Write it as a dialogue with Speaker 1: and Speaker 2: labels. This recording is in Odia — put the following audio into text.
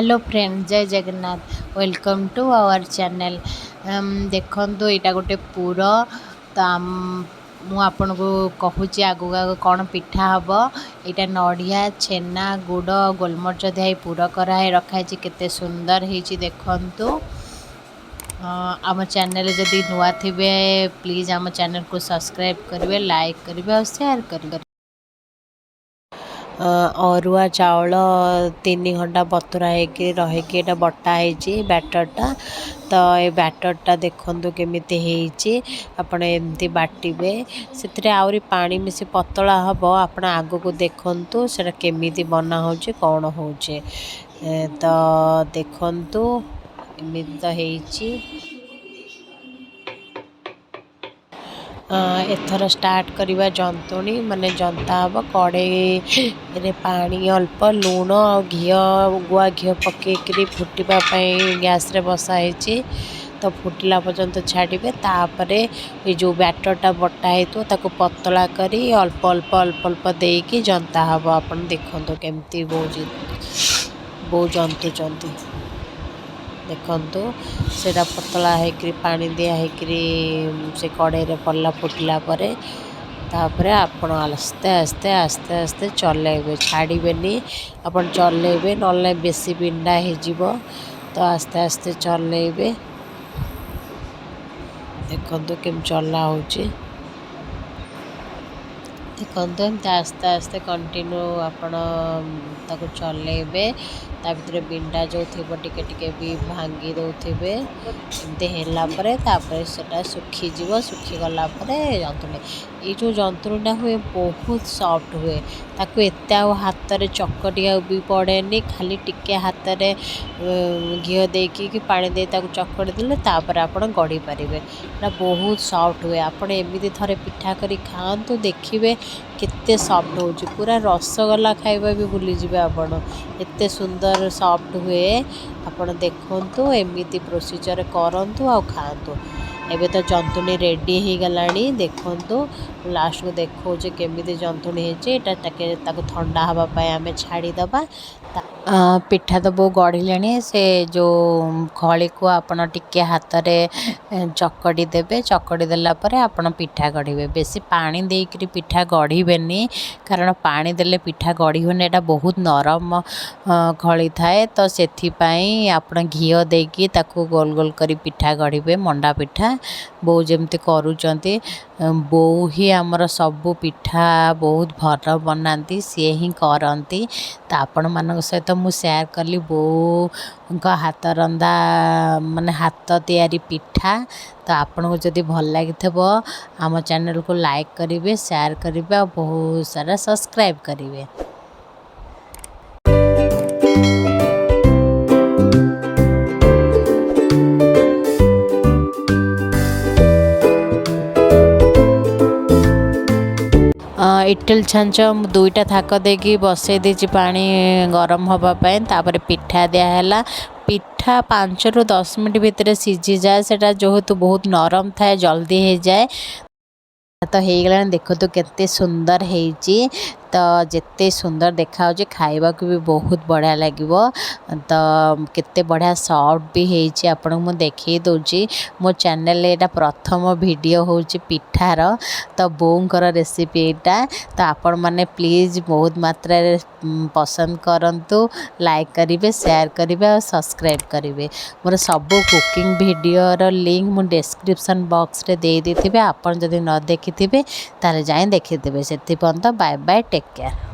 Speaker 1: ହ୍ୟାଲୋ ଫ୍ରେଣ୍ଡ, ଜୟ Jagannath. Welcome to our channel. ଦେଖନ୍ତୁ, ଏଇଟା ଗୋଟେ ପୁର ତ। ମୁଁ ଆପଣଙ୍କୁ କହୁଛି ଆଗକୁ ଆଗକୁ କ'ଣ ପିଠା ହେବ। ଏଇଟା ନଡ଼ିଆ, ଛେନା, ଗୁଡ଼, ଗୋଲମରିଚ ଦିଆ ହେଇ ପୁର କରାହେଇ ରଖାହେଇଛି। କେତେ ସୁନ୍ଦର ହେଇଛି ଦେଖନ୍ତୁ। ଆମ ଚ୍ୟାନେଲ୍ ଯଦି ନୂଆ ଥିବେ, ପ୍ଲିଜ୍ ଆମ ଚ୍ୟାନେଲ୍କୁ ସବସ୍କ୍ରାଇବ୍ କରିବେ, ଲାଇକ୍ କରିବେ ଆଉ ସେୟାର କରିବେ। ଅରୁଆ ଚାଉଳ 3 ଘଣ୍ଟା ବତୁରା ହେଇକି ରହିକି ଏଇଟା ବଟା ହେଇଛି ବ୍ୟାଟର୍ଟା। ତ ଏ ବ୍ୟାଟର୍ଟା ଦେଖନ୍ତୁ କେମିତି ହେଇଛି। ଆପଣ ଏମିତି ବାଟିବେ, ସେଥିରେ ଆହୁରି ପାଣି ମିଶି ପତଳା ହେବ। ଆପଣ ଆଗକୁ ଦେଖନ୍ତୁ ସେଇଟା କେମିତି ବନା ହେଉଛି, କ'ଣ ହେଉଛି। ତ ଦେଖନ୍ତୁ, ଏମିତି ତ ହେଇଛି। ଏଥର ଷ୍ଟାର୍ଟ କରିବା ଜନ୍ତୁଣୀ, ମାନେ ଜନ୍ତା ହେବ। କଡ଼େଇରେ ପାଣି ଅଳ୍ପ, ଲୁଣ ଆଉ ଘିଅ, ଗୁଆ ଘିଅ ପକେଇକିରି ଫୁଟିବା ପାଇଁ ଗ୍ୟାସ୍ରେ ବସା ହେଇଛି। ତ ଫୁଟିଲା ପର୍ଯ୍ୟନ୍ତ ଛାଡ଼ିବେ। ତାପରେ ଏ ଯେଉଁ ବ୍ୟାଟର୍ଟା ବଟା ହେଇଥିବ, ତାକୁ ପତଳା କରି ଅଳ୍ପ ଅଳ୍ପ ଅଳ୍ପ ଅଳ୍ପ ଦେଇକି ଜନ୍ତା ହେବ। ଆପଣ ଦେଖନ୍ତୁ କେମିତି ବୋଉ ଜନ୍ତୁଛନ୍ତି। ଦେଖନ୍ତୁ, ସେଇଟା ପତଳା ହେଇକିରି ପାଣି ଦିଆ ହେଇକିରି ସେ କଡ଼େଇରେ ପଡ଼ିଲା। ଫୁଟିଲା ପରେ ତାପରେ ଆପଣ ଆସ୍ତେ ଆସ୍ତେ ଆସ୍ତେ ଆସ୍ତେ ଚଲେଇବେ, ଛାଡ଼ିବେନି। ଆପଣ ଚଲେଇବେ, ନହେଲେ ବେଶୀ ବିଣ୍ଡା ହେଇଯିବ। ତ ଆସ୍ତେ ଆସ୍ତେ ଚଲେଇବେ। ଦେଖନ୍ତୁ କେମିତି ଚଲା ହେଉଛି। ଦେଖନ୍ତୁ, ଏମିତି ଆସ୍ତେ ଆସ୍ତେ କଣ୍ଟିନ୍ୟୁ ଆପଣ ତାକୁ ଚଲେଇବେ। ତା ଭିତରେ ବିଣ୍ଡା ଯେଉଁ ଥିବ, ଟିକେ ଟିକେ ବି ଭାଙ୍ଗି ଦେଉଥିବେ। ଏମିତି ହେଲା ପରେ ତାପରେ ସେଟା ଶୁଖିଯିବ। ଶୁଖିଗଲା ପରେ ଜନ୍ତୁଣୀ, ଏଇ ଯେଉଁ ଜନ୍ତୁଣୀଟା ହୁଏ, ବହୁତ ସଫ୍ଟ ହୁଏ। ତାକୁ ଏତେ ଆଉ ହାତରେ ଚକଟିବାକୁ ବି ପଡ଼େନି। ଖାଲି ଟିକେ ହାତରେ ଘିଅ ଦେଇକି କି ପାଣି ଦେଇ ତାକୁ ଚକଟି ଦେଲେ ତାପରେ ଆପଣ ଗଢ଼ି ପାରିବେ। ଏଇଟା ବହୁତ ସଫ୍ଟ ହୁଏ। ଆପଣ ଏମିତି ଥରେ ପିଠା କରି ଖାଆନ୍ତୁ, ଦେଖିବେ କେତେ ସଫ୍ଟ ହେଉଛି। ପୁରା ରସଗୋଲା ଖାଇବା ବି ଭୁଲିଯିବେ ଆପଣ, ଏତେ ସୁନ୍ଦର ସଫ୍ଟ ହୁଏ। ଆପଣ ଦେଖନ୍ତୁ, ଏମିତି ପ୍ରୋସିଜର୍ କରନ୍ତୁ ଆଉ ଖାଆନ୍ତୁ। ଏବେ ତ ଜନ୍ତୁଣୀ ରେଡ଼ି ହେଇଗଲାଣି। ଦେଖନ୍ତୁ, ଲାଷ୍ଟକୁ ଦେଖାଉଛି କେମିତି ଜନ୍ତୁଣୀ ହେଇଛି। ଏଇଟା ତାକୁ ଥଣ୍ଡା ହେବା ପାଇଁ ଆମେ ଛାଡ଼ିଦେବା। ପିଠା ତ ବୋଉ ଗଢ଼ିଲେଣି। ସେ ଯେଉଁ ଖଳିକୁ ଆପଣ ଟିକେ ହାତରେ ଚକଡ଼ି ଦେବେ। ଚକଡ଼ି ଦେଲା ପରେ ଆପଣ ପିଠା ଗଢ଼ିବେ। ବେଶୀ ପାଣି ଦେଇକରି ପିଠା ଗଢ଼ିବେନି, କାରଣ ପାଣି ଦେଲେ ପିଠା ଗଢ଼ି ହୁଏନି। ଏଇଟା ବହୁତ ନରମ ଖଳି ଥାଏ। ତ ସେଥିପାଇଁ ଆପଣ ଘିଅ ଦେଇକି ତାକୁ ଗୋଲ ଗୋଲ କରି ପିଠା ଗଢ଼ିବେ, ମଣ୍ଡା ପିଠା ବୋଉ ଯେମିତି କରୁଛନ୍ତି। ବୋଉ ହିଁ ଆମର ସବୁ ପିଠା ବହୁତ ଭଲ ବନାନ୍ତି, ସିଏ ହିଁ କରନ୍ତି। ତ ଆପଣମାନଙ୍କ ସହିତ ମୁଁ ସେୟାର କଲି ବୋଉଙ୍କ ହାତ ରନ୍ଧା, ମାନେ ହାତ ତିଆରି ପିଠା। ତ ଆପଣଙ୍କୁ ଯଦି ଭଲ ଲାଗିଥିବ, ଆମ ଚ୍ୟାନେଲକୁ ଲାଇକ୍ କରିବେ, ସେୟାର କରିବେ ଆଉ ବହୁତ ସାରା ସବସ୍କ୍ରାଇବ୍ କରିବେ। ଇଟିଲି ଛାଞ୍ଚ ମୁଁ ଦୁଇଟା ଥାକ ଦେଇକି ବସେଇ ଦେଇଛି ପାଣି ଗରମ ହେବା ପାଇଁ। ତାପରେ ପିଠା ଦିଆହେଲା। ପିଠା 5ରୁ 10 ମିନିଟ୍ ଭିତରେ ସିଝିଯାଏ। ସେଇଟା ଯେହେତୁ ବହୁତ ନରମ ଥାଏ, ଜଲ୍ଦି ହେଇଯାଏ। ତ ହେଇଗଲାଣି, ଦେଖନ୍ତୁ କେତେ ସୁନ୍ଦର ହେଇଛି। ତ ଯେତେ ସୁନ୍ଦର ଦେଖାହେଉଛି, ଖାଇବାକୁ ବି ବହୁତ ବଢ଼ିଆ ଲାଗିବ। ତ କେତେ ବଢ଼ିଆ ସଫ୍ଟ ବି ହେଇଛି, ଆପଣଙ୍କୁ ମୁଁ ଦେଖେଇ ଦେଉଛି। ମୋ ଚ୍ୟାନେଲରେ ଏଇଟା ପ୍ରଥମ ଭିଡ଼ିଓ ହେଉଛି ପିଠାର, ତ ବୋଉଙ୍କର ରେସିପି ଏଇଟା। ତ ଆପଣମାନେ ପ୍ଲିଜ୍ ବହୁତ ମାତ୍ରାରେ ପସନ୍ଦ କରନ୍ତୁ, ଲାଇକ୍ କରିବେ, ସେୟାର କରିବେ ଆଉ ସବସ୍କ୍ରାଇବ୍ କରିବେ। ମୋର ସବୁ କୁକିଂ ଭିଡ଼ିଓର ଲିଙ୍କ୍ ମୁଁ ଡେସ୍କ୍ରିପସନ୍ ବକ୍ସରେ ଦେଇ ଦେଇଥିବି। ଆପଣ ଯଦି ନ ଦେଖିଥିବେ, ତାହେଲେ ଯାଇ ଦେଖିଦେବେ। ସେଥିପର୍ଯ୍ୟନ୍ତ ବାଏ ବାଏ, ଟେକ୍ କେୟାର।